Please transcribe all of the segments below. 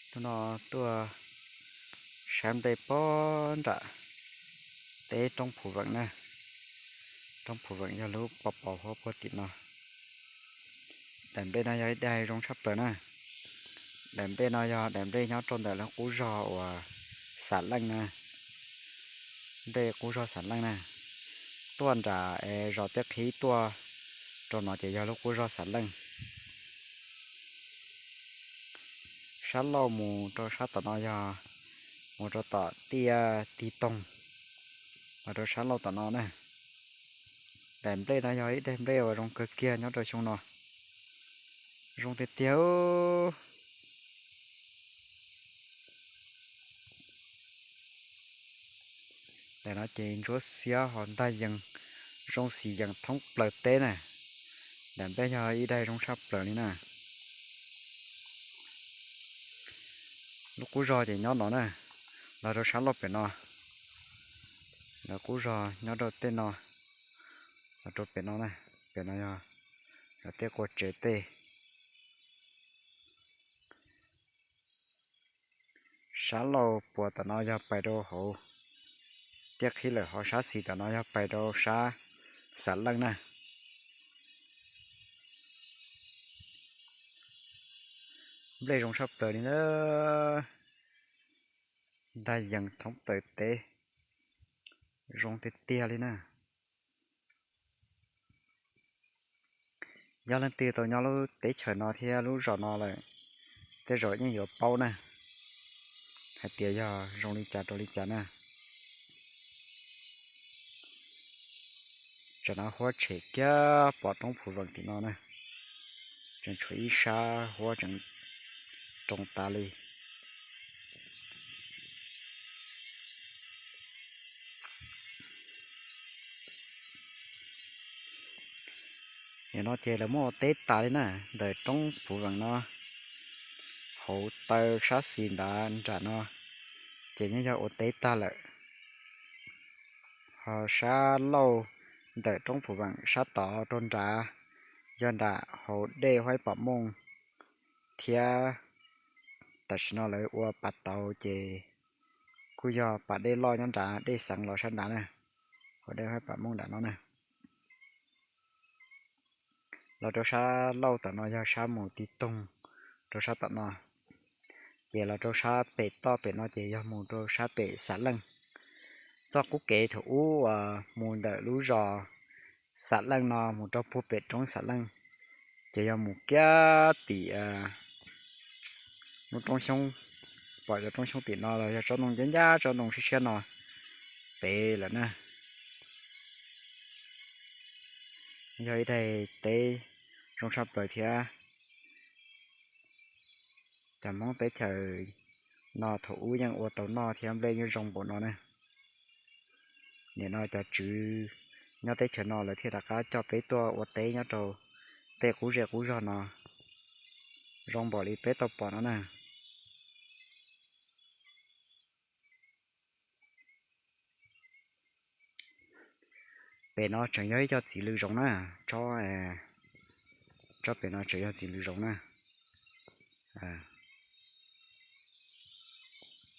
Hnub no tuaj saib nplej pob nram teb Roob Phu Veem na. Roob Phu Veem yog lub pos pos huab puag tim no. Daim nplej no yog ib daim zoo tshaj plaws na. Daim nplej no yog daim nplej nyob rau ntawm lub qub zog uas Xam Leej na. Nplej qub zog Xam Leej na. Tuaj nram es zos Tiaj Qhib tuaj rau no ces yog lub qub zog Xam Leej. Sab laug mus rau sab tom no yog mus rau tom Tiaj Tig Toog, los rau sab laug tom no na. Daim nplej no yog ib daim nplej uas zoo kawg kiag nyob rau xyoo no. Zoo tiag tiag. Daim no ces ntsuab xiab ho ntag yees, zoo xim yees thoob plaws teb na. Daim nplej yog ib daim zoo tshaj plaws li na. Lub qub zog ces nyob no na, los rau sab laug pem no. Lawv qub zog nyob rau tej no, los rau pem no na. Pem no yog lawv tej qua tsev tej. Sab laug puas tom no yog pais rau hauv Tiaj Qhib lawm, ho sab xis tom no yog pais rau sab Xam Leej na. Nplej zoo tshaj plaws li na, ntag yees thoob plaws teb, zoo tiag tiag li na. Yog leej twg tau nyob lub teb chaws no thiab lub zos no lawm, tej zaum yeej yuav paub na, hais tias yog zoo li cas rau li cas na. Tsam no huab tshem kiag pom Roob Phu Veem tim no na, tseem tshuav ib sab huab tseem roo tas li. Nim no ces lawv muab ua teb tas li na, ntawm Roob Phu Veem no hauv taw sab xis nrad nram no ces yeej yog ua teb tag lawm. Ho sab laug ntawm Roob Phu Veem sab tod rau nrad yog nram hauv dej Huaib Pam Mooj thiab. Tam sim no lawv ua pas tauv ces kuj yog pas dej loj nyob nrad, dej xeev los sab nrad na, hauv dej Huaib Pam Mooj nram no na. Los rau sab laug tom no yog sab mus Tig Toog rau sab tom no, ces los rau sab pem toj pem no ces yog mus rau sab pem Xam Leej. Txoj qub kev thaum ub uas mus ntawm lub zos Xam Leej no mus rau puag pem roob Xam Leej, ces yog mus kiag tim lub roob xyoob, pom cov roob xyoob tim no los yog tsob ntoo ncab ncab, tsob ntoo siab siab no pem lawm na. Yog ib daim teb zoo tshaj plaws thiab. Cov Hmoob teb chaws no thaum ub yeej ua tau noj thiab nplej yeej zoo npaum no na. Nim no cov tswv nyob teb chaws no lawv thiaj rov qab coj peb tuaj ua teb nyob rau tej qub zej qub zog no, zoo npaum li peb tau pom no na. Pem no tseem yog ib co txiv lws zoov na, tsob, tsob pem no tseem yog txiv lws zoov na.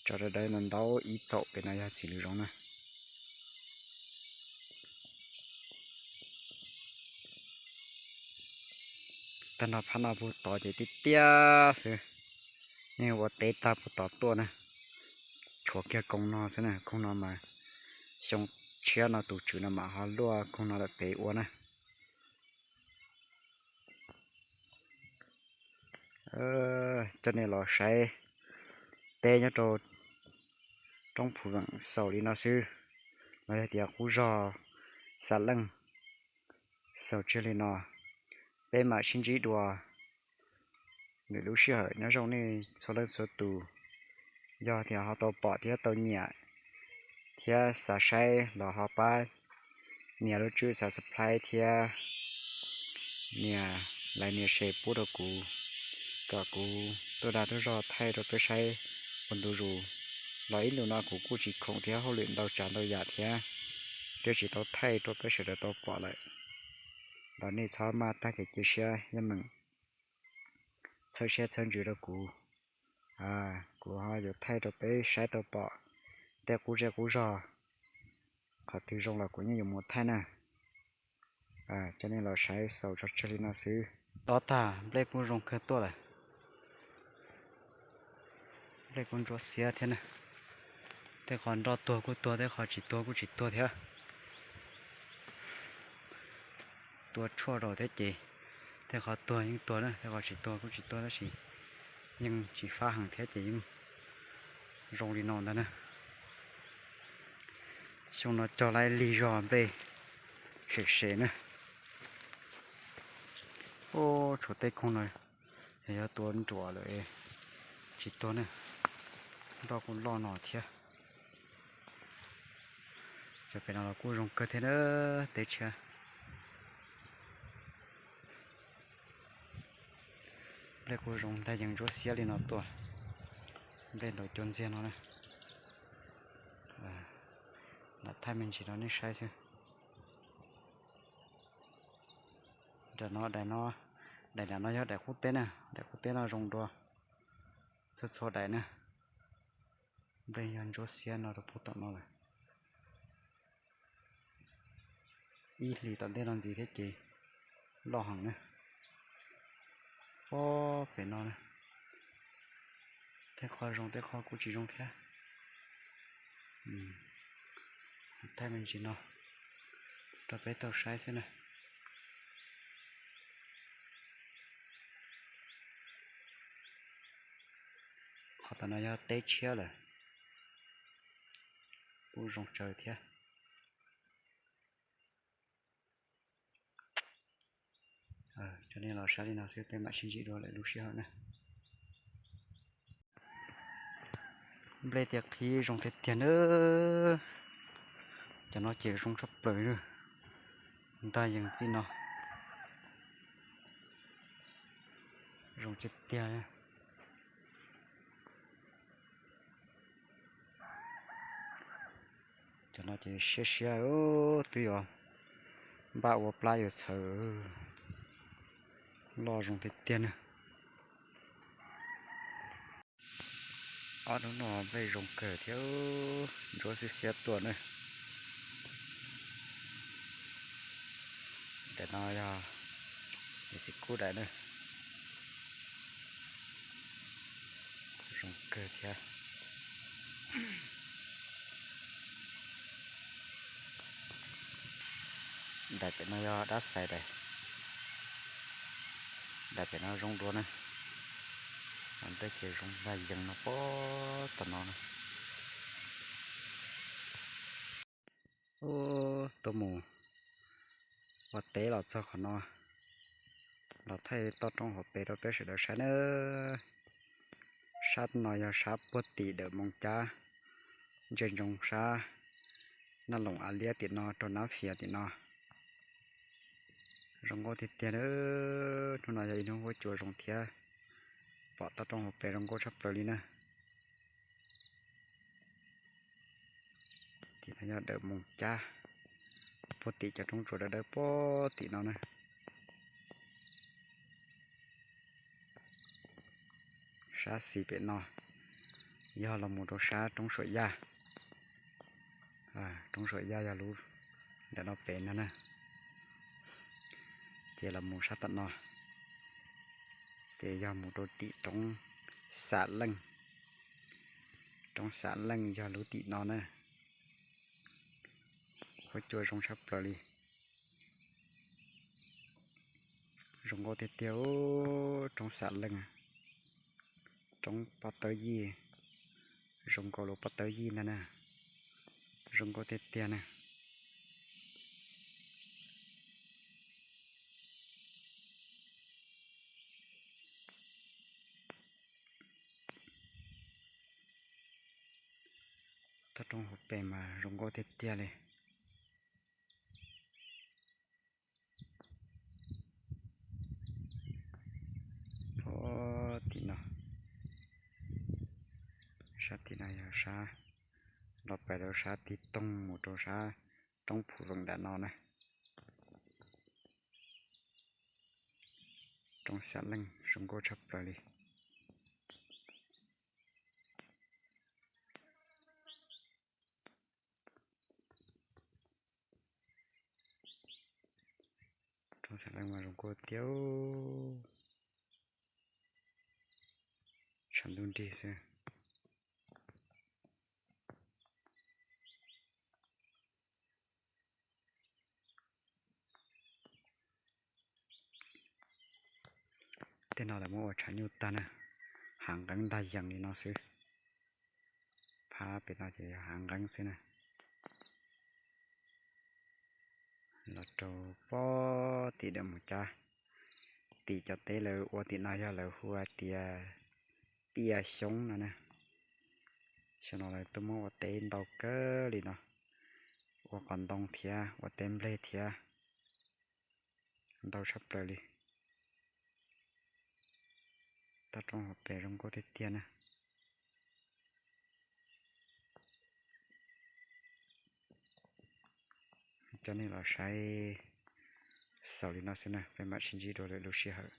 Tsob dawb dawb no ntau ib txaum pem no yog txiv lws zoov na. Tag nrho phab no puag tod ces tiaj tiaj xwb, yeej ua teb tag puag tod tuaj na. Tshuav kiag koog no xwb na, koog no mas xyoo tshiab no tus tswv no mam ho luaj koog no lawm pem ua na. Coj nej los saib teb nyob rau roob Phu Veem xaus li no xwb, los yog tias qub zog Xam Leej xaus tseg li no. Peb mam sib ntsib dua lwm lub sij hawm, nyob zoo nej txhua leej txhua tus. Yog tias ho tau pom thiab tau nyiam thiab xav saib los ho pab nias lub tswb subscribe thiab nias like nias share pub rau kuv, kom kuv tuaj dag tuaj zog thaij rau peb saib ua ntu zus. Los ib ntu no kuv kuj tsis khoom thiab hauj lwm ntau tsav ntau yam thiab, thiaj tsis tau thaij rau peb sawv daws tau pom lawm. Los nej txhob maj tag kev cia siab, yeej meem txhawb siab txhawb ntsws rau kuv. Kuv ho yuav thaij rau peb saib tau pom tej qub zej qub zog. Qhov twg zoo los kuv yeej yuav mus thaij na. Coj nej los saib xaus tso tseg li no xwb. Tob tag, nplej kuj zoo kawg tuaj lawm. Nplej kuj ntsuab xiab thiab na. Tej qhov nroj tuag kuj tuag, tej qhov tsis tuag kuj tsis tuag thiab. Tua tshuaj rau thiab ces tej qhov tuag yeej tuag na, tej qhov tsis tuag kuj tsis tuag tab sis yeej tsis fab heev thiab ces yeej zoo li no ntag na. Xyoo no cog lawm lig zog nplej sem sem na. Ub, tshuav tej khoom no yog tua nruam lawm tsis tuag na. Nroj kuj loj no thiab. Cov pem no los kuj zoo kawg thiab na, teb tshiab. Nplej kuj zoo ntag, yeej ntsuab xiab li no tuaj. Nplej ntaus cua ntxiag no na. Lam thaij me ntsis rau nej saib xwb. Daim no, daim no, daim no yog daim qub teb na, daim qub teb no zoo dua txhua txhua daim na. Nplej yog ntsuab xiab no rau pem tom no lawm. Ib hlis tom ntej no ntxiv thiab ces loj heev na. Pob pem no na, tej qho zoo tej qho kuj tsis zoo thiab. Thaij me ntsis no rau peb tau saib xwb na. Qhov tom no yog teb tshiab lawm, kuj zoo tsawv thiab. Coj nej los saib li no xwb, peb mam sib ntsib dua lwm lub sij hawm na. Nplej tiaj qhib zoo tiag tiag na. Cov no ces zoo tshaj plaws li. Ntag yees txij no. Zoo tiag tiag. Cov no ces siab siab, twb yuav npaj ua plab yuav txhawv, loj zoo tiag tiag na. Ob hnub no nplej zoo kawg thiab, ntsuab xiab xiab tuaj na. Daim no yog xim kub daim na, zoo kawg thiab. Daim pem no yog dab xais daim, daim pem no zoo dua na. Nplej ces zoo ntag yees no pob tom no na. Ub, tuaj mus ua teb los txog qhov no, los thaij toj roob hauv pes rau peb sawv daws saib nawb. Sab no yog sab puag tim Dawm Moos Cab, ntsia ntsoov sab Naj Loos Av Liab tim no rau Nab Fias tim no. Zoo nkauj tiag tiag nawb. Hnub no yog ib hnub huab cua zoo thiab, pom toj roob hauv pes zoo nkauj tshaj plaws li na. Tim no yog Dawm Moos Cab, puag tim cov roob tsuas dawb dawb puag tim no na. Sab xis pem no yog los mus rau sab roob Suam Yaj. Roob Suam Yaj yog lub ntawm no pem no na. Ces los mus sab tom no, ces yog mus rau tim roob Xam Leej. Roob Xam Leej yog lub tim no na. Huab cua zoo tshaj plaws li. Zoo nkauj tiag tiag. Roob Xam Leej, roob pob tawb yij, zoo nkaus lub pob tawb yij ntag na. Zoo nkauj tiag tiag na. Toj roob hauv pes mas zoo nkauj tiag tiag li. Puag tim no, sab tim no yog sab los pais rau sab tiv toog mus rau sab roob Phu Veem nram no na. Roob Xam Leej zoo nkauj tshaj plaws li. Xav leej mas zoo nkauj tiag, tshav ntuj nrig xwb. Tej no lawv muab ua tshav nyuj tag na, hav nqeeb ntag yees li no xwb. Phab pem no ces yog hav nqeeb xwb na. Los rau pob tim Dam Mus Cab, tim cov teb lawv ua tim no yog lawv hu tias Tiaj Xyoob no na. Xyoo no lawv tuaj muab ua teb ntau kawg li no, ua qos ntoo thiab ua teb nplej thiab, ntau tshaj plaws li. Toj roob hauv pes zoo nkauj tiag tiag na. Coj nej los saib xaus li no xwb na, peb mam sib ntsib dua lwm lub sij hawm.